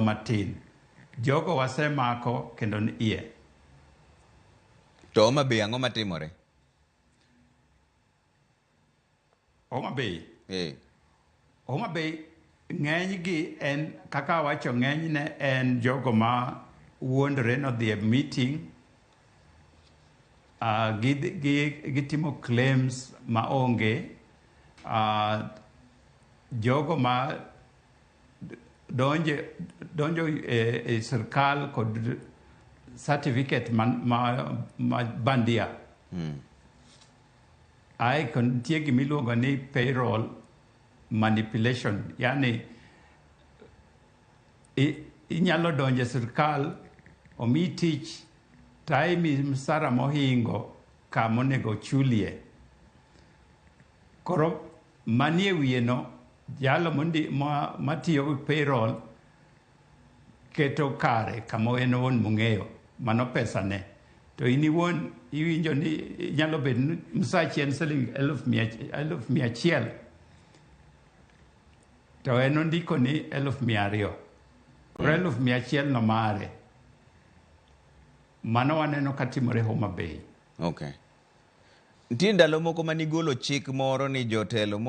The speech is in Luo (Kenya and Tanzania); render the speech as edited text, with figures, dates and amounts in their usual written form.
matin. Jogo wasemako kendo ni iye. To Homa Bay ang'o matimore? Homa Bay. Eh. Homa Bay ng'eny gi en kaka awacho ng'enyne en jogo ma wuondore nodhi e meeting gitimo claims ma onge jogo ma donjo e sirkal kod certificate ma bandia. Ae to nitie gima iluongo ni payroll manipulation, yani inyalo donjo e sirkal omiyi tich to imiyi msara mohingo kama onego ochulie. Koro manie wiye no jalo matiyo gi payroll keto kare kama en owuon mong'eyo mano pesane. To in iwuon iwinjo ni nyalo bedo ni msachi en siling 100,000 to en ondiko ni 200,000. Koro 100,000 no mare. Mano waneno katimore Homa Bay. Okay. Nitie ndalo moko manigolo chik moro ni jotelo mo